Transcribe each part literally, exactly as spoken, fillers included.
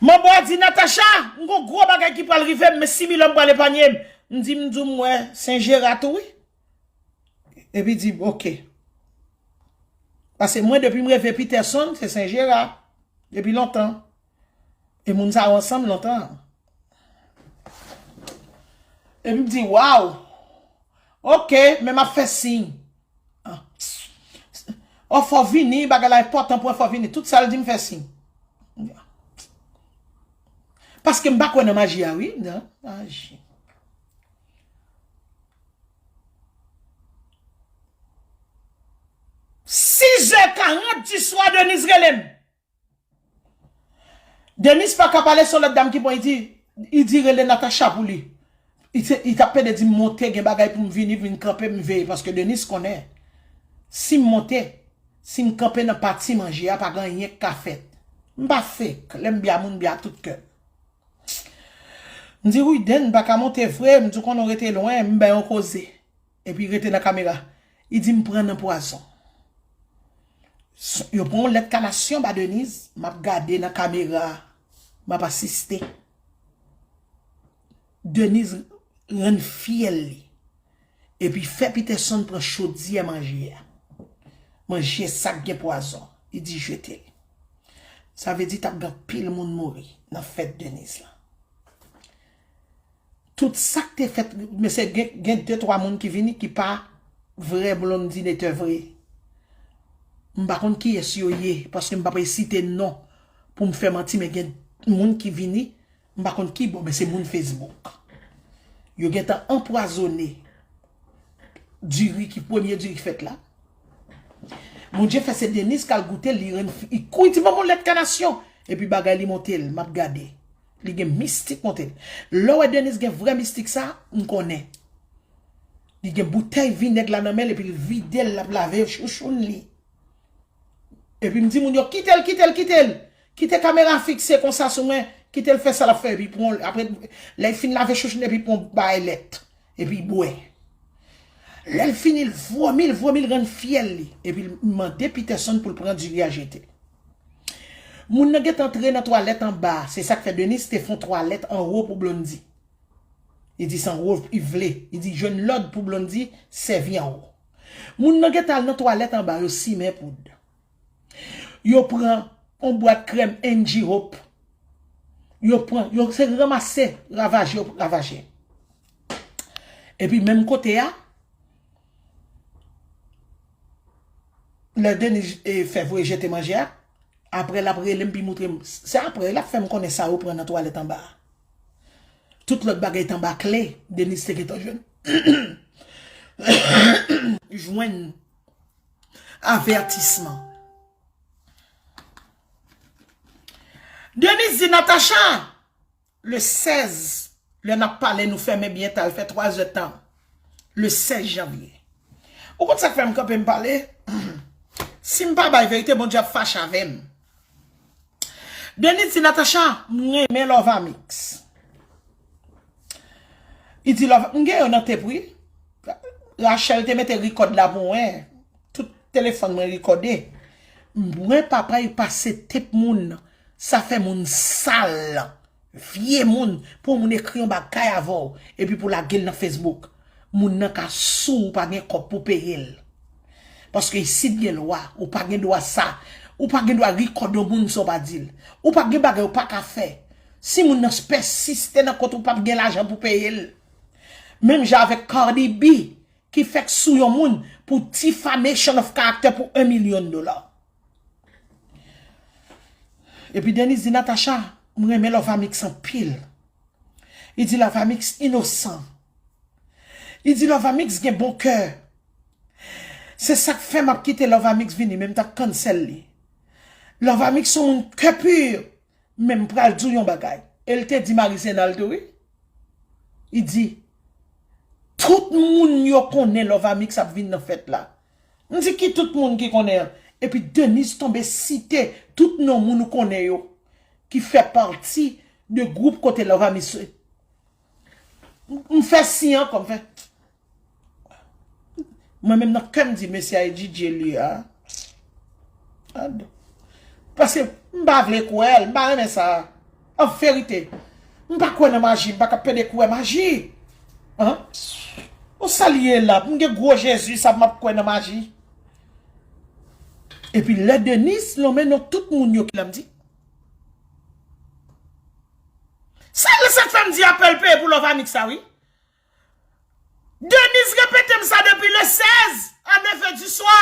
Manbo a di, Natacha, m gon gwo bagay ki pral rive m, men si Milòm pral epanye m. M di, m di w, m wè Sen Jera tou, wi. Epi di, oke. Paske mwen, depi m reve Peterson, se Sen Jera. Depi lontan. E moun sa yo ansanm lontan. Epi m di, waw. Oke, men m ap fè siy. Ah. Ò, fò w vini, bagay la enpòtan pou mwen, fò w vini. Tout sa l di m fè siy. Paske m pa kwè nan maji a, wi, nan maji. Sizè karant di swa, Denise rele m. Denise pa ka pale, se yon lòt dam ki pran, li di, li di rele Natacha pou li. Li te, li t ap pede di m monte, gen bagay pou m vini, vin kanpe, m veye, paske Denise konnen. Si m monte, si m kanpe nan pati manje a, pa gen anyen k ka fèt. M pa fake, lè m bya moun, m bya tout kè m. M di, wi, Den, m pa ka monte vre, m di, konnen w rete lwen, m bay yon koze. Epi rete nan kamera. Li di m pran nan pwazon. S-, yo pran yon lèt kanasyon ba Denise, m ap gade nan kamera, m ap asiste. Denise rann fyèl li. Epi fè Peterson pran chodyè manje a. Manje sa k gen pwazon. Li di jete l. Sa vle di t ap gen anpil moun mouri nan fèt Denise lan. Tout sa k te fèt, mesye, gen, gen de twa moun ki vini ki pa vrè blondinatè vre. M pa konn kiyès yo ye, paske m p ap site non pou m fè manti, men gen moun ki vini, m pa konn ki bò, men se moun Facebook. Yo gentan anpwazone diri ki, premye diri ki fèt la. Bondye fè se Denise k al goute l, li rann fi, li kouri di, "Ban m yon lèt kanasyon." Epi bagay li monte l, m ap gade. Li gen mistik monte l. Lè w wè Denise gen vrè mistik sa, m konnen. Li gen boutèy vinèg la nan men l, epi l vide l, l ap lave chouchoun li. Epi m di moun yo, "Kite l, kite l, kite l. Kite kamera fikse konsa sou mwen. Kite l fè sa l ap fè." Epi pran, apre, lè l fin lave chouchoun, epi pran bay lèt. Epi bwè. Lè l fini, l vomi, l vomi, l rann fyèl li. Epi l mande Peterson pou l pran diri a jete. Moun nan gentan antre nan twalèt anba. Se sa k fè Denise te fè yon twalèt anwo pou Blondy. Li di se anwo li vle. Li di jwenn lòd pou Blondy sèvi anwo. Moun nan gentan al nan twalèt anba, yo simen poud. Yo pran yon bwat krèm Angie Hope. Yo pran, yo se ranmase, ravaje, yo ravaje. Epi menm kote a, lè Denise, e, fè voye jete manje a, apre l ap rele m pi moutre m. Se apre l ap fè m konnen sa yo pran nan twalèt anba a. Tout lòt bagay t anba kle, Denise te gentan jwenn. Jwenn avètisman. Denise di Natacha, le sèz, lè n ap pale, nou fèmen byen ta, l fè twa zè tan. Le sèz janvye. Ou konn sa k fè m kanpe m pale? Si m pa bay verite, Bondye ap fache avè m. Denise di, Natacha, m renmen Love Amix. Li di, Love, m gen yo nan tep wi. Rachel te mete rikòd la pou mwen. Tout telefòn mwen rikòde. Mwen papa, li pase tep moun. Sa fè moun sal. Vye moun, pou yon moun ekri yon bagay avè w, epi pou lage l nan Facebook. Moun nan ka sou, ou pa gen kòb pou peye l. Paske isit gen lwa, ou pa gen dwa sa. Ou pa gen dwa rikòd yon moun san w pa di l. Ou pa gen bagay ou pa ka fè. Si moun nan pèsiste nan kont ou p ap gen lajan pou peye l. Menm jan avèk Cardi B, ki fèk sou yon moun pou defamation of character pou yon milyon dola. Epi Denise di, Natacha, m renmen Love Amix anpil. Li di Love Amix inosan. Li di Love Amix gen bon kè. Se sa k fè m ap kite Love Amix vini, men m t ap cancel li. Love Amix se yon moun kè pi. Men m pral di w yon bagay. E l te di Marie Senal tou, wi. Li di, tout moun yo konnen Love Amix ap vin nan fèt la. M di, ki tout moun ki konnen an? Epi Denise tonbe site tout non moun ou konnen yo, ki fè pati de gwoup kote Love Amix. M, m fè siy ankò, m fè. Mwen menm nan kè m di, mesye a e D J li a. Paske m pa vle kwè l, m pa renmen sa. An verite, m pa kwè nan maji, m pa ka pede kwè maji. An? Ou sa l ye la? M gen gwo Jezi sa m ap kwè nan maji. Epi lè Denise lonmen non tout moun yo ki la m di. Sa lè sa k fè m di apèl peye pou Love Amix sa wi. Denise repete m sa depi le sèz a nèf è di swa.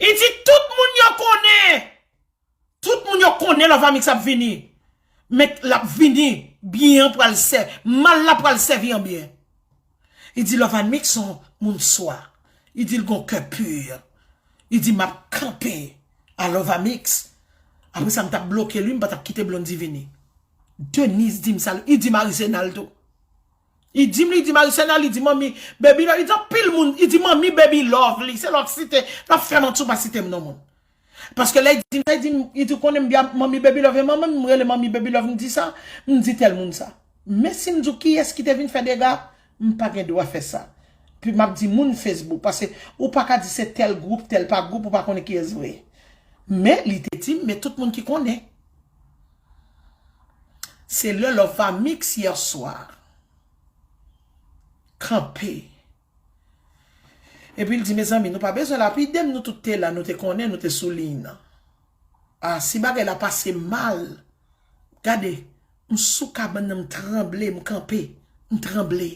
Li di tout moun yo konnen. Tout moun yo konnen Love Amix ap vini. Men l ap vini, byen an pral sè, mal la pral sèvi an byen. Li di Love Amix se yon moun swa. Li di l gon kè pi. Li di m ap kanpe a Love Amix. Apre sa m t ap bloke l wi, m pa t ap kite Blondy vini. Denise di m sa, li di Marie Senal tou. Li di m, li di Marie Senal, li di manmi Baby Love, li di anpil moun, li di manmi Baby Love, li se lè w ap site, l ap fè manti w pa site m non moun. Paske lè li di m sa, li di m, li di konnen m byen manmi Baby Love, e manman m rele manmi Baby Love, m di sa, m di tèl moun sa. Men si m di w kiyès ki te vin fè dega, m pa gen dwa fè sa. Pi m ap di moun Facebook, paske ou pa ka di se tèl gwoup, tèl pa gwoup, ou pa konnen kiyès vre. Men li te di m, men tout moun ki konnen. Se lè Love Amix yè swa. Kanpe. Epi l di, mezanmi, nou pa bezwen lapide m, nou tout te la, nou te konnen, nou te sou liy nan. A, si bagay la pase mal, gade, m sou kabann nan, m tranble, m kanpe, m tranble.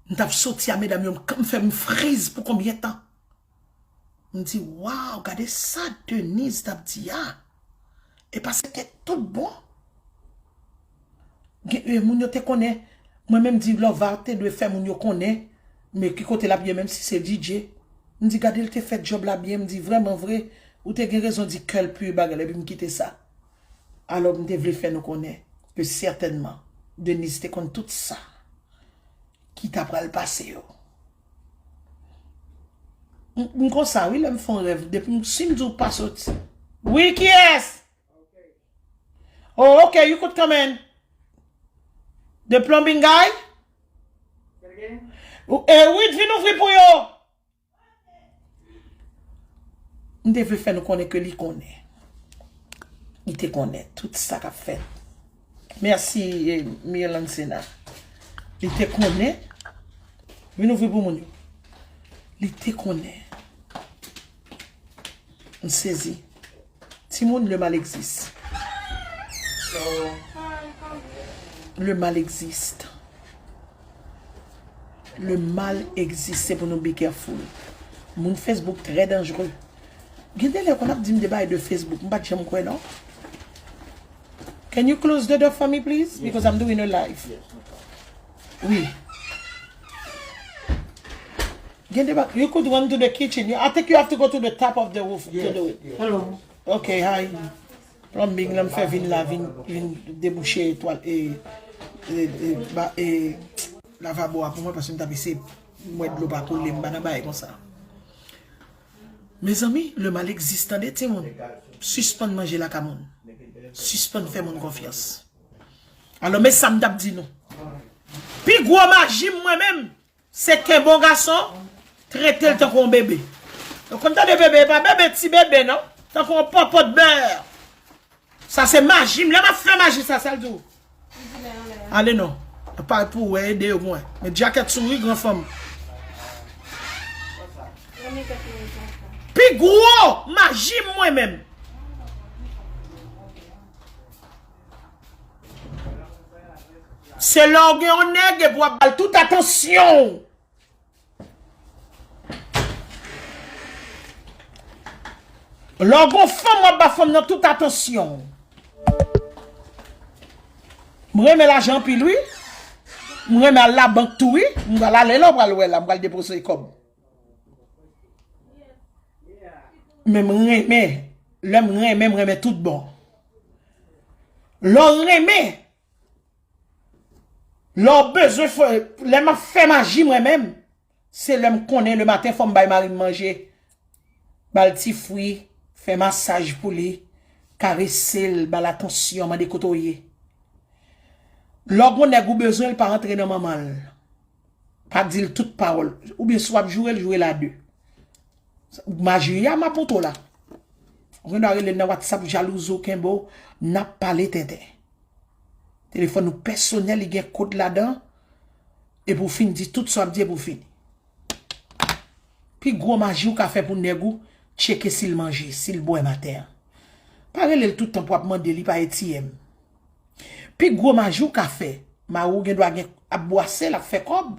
M t ap soti a medam yo, m k-, m fè m friz pou konbyen tan? M di, waw, gade sa Denise t ap di a. E pa se te tout bon. Gen, e, moun yo te konnen. Mwen menm di Lova te dwe fè moun yo konnen. Men ki kote l ap ye menm si se D J. M di gade l te fè djòb la byen. M di vrèman vre. Ou te gen rezon di kè l pi bagay la epi m kite sa. Alò m te vle fè nou konnen ke sètènman Denise te konn tout sa ki ta pral pase yo. M, m konsa wi lè m fè yon rèv. Depi m, si m di w pa soti. Wi, kiyès? Oh, okay, you could come in. The plumbing guy? Eh, wi, vin ouvri pou yo. M te vle fè nou konnen ke li konnen. Li te konnen tout sa k ap fèt. Mèsi, eh, Mirlancena. Li te konnen. Vin ouvri pou moun yo. Li te konnen. M sezi. Timoun, le mal existe. Le mal existe. Le mal existe, se pou nou be careful. Moun Facebook trè danjre. Gen de lè konn ap di m de bagay de Facebook, m pa t janm kwè non. Can you close the door for me, please? Because I'm doing a live. Wi. Gen de ba-, you could run to the kitchen. You, I think you have to go to the top of the roof to do it. Hello. Okay, hi. Plumbing la m fè vin la, vin, vin debouche etwal, e, e, e, ba, e, lavabo a pou mwen, paske m t ap eseye m wè dlo pa koule, m pa nan bagay konsa. Mezanmi, le mal existe, tande, timoun. Sispann manje laka moun. Sispann fè moun konfyans. Alò, men sa m t ap di nou. Pi gwo maji m mwen menm, se kenbe yon gason, trete l tankou yon bebe. Ou konn tande bebe, e pa bebe, ti bebe, non. Tankou yon pòpòt bè. Sa se maji m. Lè m ap fè maji sa, sa l di w. Ale non. Pa pou wè, ede yo pou mwen. Men djakèt sou wi, gran fanm. Pi gwo maji m mwen menm. Se lè w gen yon nèg epi w ap ba l tout atansyon w. Lè w gon fanm, w ap ba fanm nan tout atansyon w. M renmen lajan anpil, wi. M renmen al labank tou, wi. M pral ale la, w pral wè la, m pral depoze kòb. Men m renmen, lè m renmen, m renmen tout bon. Lè w renmen, lè w bezwen fè, lè m ap fè maji mwen menm, se lè m konnen lematen fò m bay mari m manje, ba l ti fwi, fè masaj pou li, karese l, ba l atansyon, mande kote w ye. Lè w gon nèg ou bezwen l, pa rantre nan manman l. Pa di l tout pawòl. Oubyen si w ap joure l, joure l a de. Maji a m ap montre w la. Ou gen dwa rele l nan WhatsApp, jalouzi w kenbe w, n ap pale tenten. Telefòn ou pèsonèl, li gen kòd ladan, epi w fin di tout sa w ap di epi w fini. Pi gwo maji ou ka fè pou nèg ou, tcheke si l manje, si l bwè maten an. Pa rele l tout tan pou w ap mande li, pa etiyè m. Pi gwo maji w ka fè, mari w gen dwa gen ap bwase, l ap fè kòb.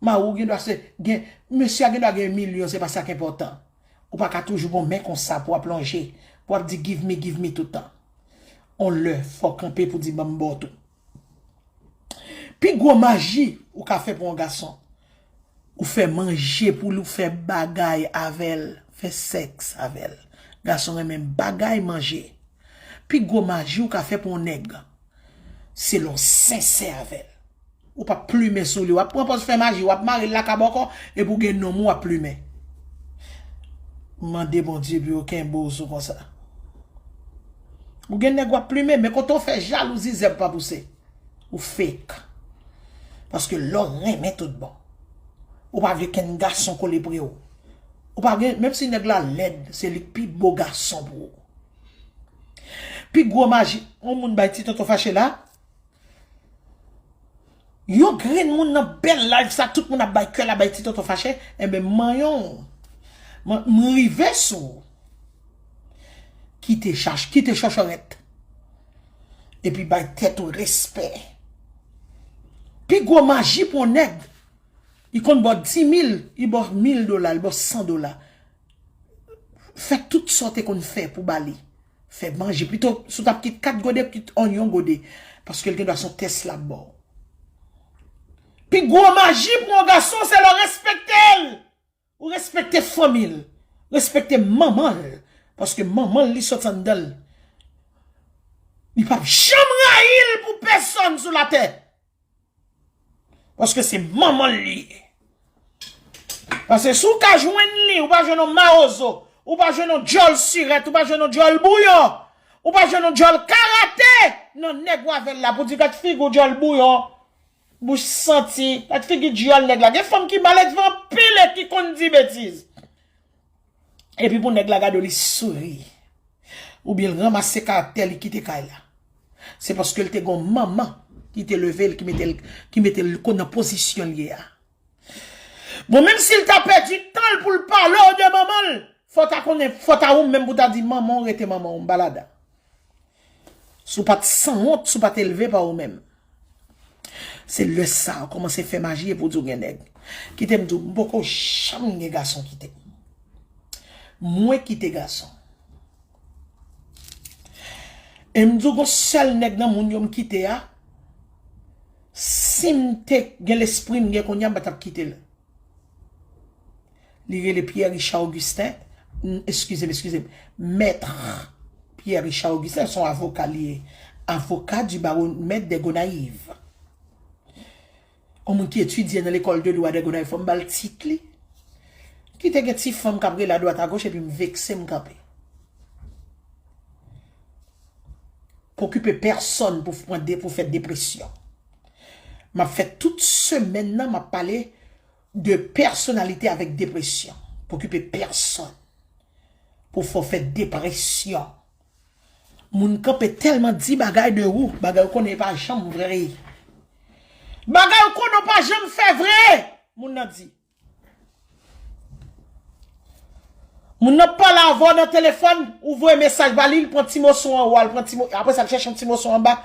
Mari w gen dwa se gen, mesye a gen dwa gen milyon, se pa sa k enpòtan. Ou pa ka toujou gon men konsa pou w ap lonje, pou w ap di give me, give me tout tan. On lè, fò w kanpe pou di ban m ba w tou. Pi gwo maji ou ka fè pou yon gason, ou fè manje pou li, ou fè bagay avè l, fè sèks avè l. Gason renmen bagay manje. Pi gwo maji ou ka fè pou yon nèg, se lè w sensè avè l. Ou p ap plimen sou li, w ap pran pòz fè maji, w ap mare l lakabòkò, epi w gen nonm ou w ap plimen. Mande Bondye pou yo kenbe w sou konsa. Ou gen nèg w ap plimen, men kote w fè jalouzi, zèb pa pouse. Ou fake. Paske lè w renmen tout bon. Ou pa vle kenn gason kole pre w. Ou pa gen, menm si nèg la lèd, se li k pi bo gason pou ou. Pi gwo maji, yon moun bay ti tonton fache la. Yon grenn moun nan bèl live sa, tout moun ap bay kè la, bay ti tonton fache, enben manyen w. Mwen, m rive sou ou. Kite chach, kite chòchòrèt. Epi bay tèt ou respè. Pi gwo maji pou yon nèg, li konn ba w di mil, li ba w mil dola, li ba w san dola. Fè tout sa w te konn fè pou ba li. Fè manje. Pito, si w t ap kit kat gode, kit on yon gode. Paske l gen dwa se yon tès l ap ba w. Pi gwo maji pou yon gason, se lè w respekte l. Ou respekte fanmi l. Respekte manman l. Paske manman l, li sot anndan l. Li p ap janm rayi l pou pèsòn sou latè. Paske se manman l li ye. Paske si w ka jwenn li, ou pa jwenn yon mawozo, ou pa jwenn yon djòl sirèt, ou pa jwenn yon djòl bouyon, ou pa jwenn yon djòl karate nan nèg w avè l la pou di gad figi w djòl bouyon, bouch santi, gad figi djòl nèg la. Gen fanm ki maledve anpil e ki konn di betiz. Epi pou nèg la gade w, li souri. Oubyen l ranmase karaktè li kite kay la. Se paske l te gon manman ki te leve l, ki mete l, ki mete l ko-, nan pozisyon l ye a. Bon, menm si l ta pèdi tan l pou l pale w de manman l, fò w ta konnen, fò w ta ou menm pou w ta di manman w rete manman w, m pa ladan. Si w pa t sanwont, si w pa t elve pa ou menm. Se lè sa a w kòmanse fè maji epi w di w gen nèg. Kite m di w, m poko janm gen gason kite m. Mwen kite gason. E m di w gon sèl nèg nan moun yo m kite a, si m te gen lespri m gen kounye a, m pa t ap kite l. Li rele Pierre Richard Augustin. N-, eskize m, eskize m. Maître Pierre Richard Augustin, se yon avoka li ye. Avocat du barreau, maître des Gonayives. Yon moun ki etidye nan lekòl de dwa de Gonayiv, fò m ba l tit li. Kite gen ti fanm k ap rele adwat agoch epi m vekse, m kanpe. Pa okipe pèsonn pou pran de, pou fè depresyon. M ap fè tout semèn nan, m ap pale de pèsonalite avèk depresyon. Pa okipe pèsonn pou fè w fè depresyon. Moun kanpe tèlman di bagay de ou, bagay ou konnen e pa janm vre. Bagay ou konnen ou pa janm fè vre, moun nan di. Moun nan pale avè w nan telefòn, ou voye mesaj ba li, li pran ti moso anwo a, li pran ti mo-, apre sa, li chèche yon ti moso anba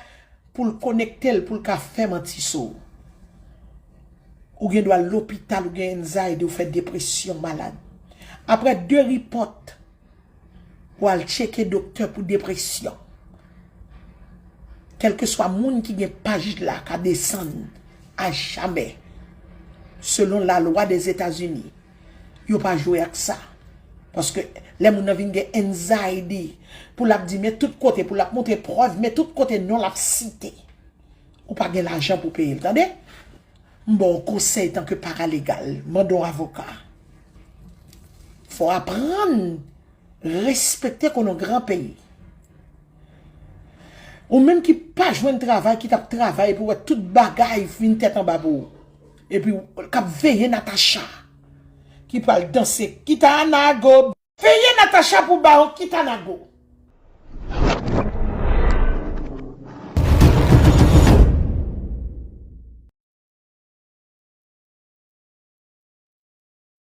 pou l konekte l, pou l ka fè manti sou ou. Ou gen dwa lopital, ou gen anxiety, ou fè depresyon, malad. Apre de report, ou al tcheke doktè pou depresyon. Kèlkeswa moun ki gen paj la ka desann a jamè, selon lalwa Dèzetazini. Yo pa jwe ak sa. Paske lè moun nan vin gen anxiety, pou l ap di men tout kote, pou l ap montre prèv, men tout kote non l ap site. Ou pa gen lajan pou peye l, tande? M ba w konsèy tanke paralegal, mande yon avoka. Fò w aprann respekte konnen w gran peyi. Ou menm ki pa jwenn travay, ki t ap travay epi w wè tout bagay vin tèt anba pou ou. Epi w k ap veye Natacha ki pral danse Kitanago. Veye Natacha pou ba w Kitanago.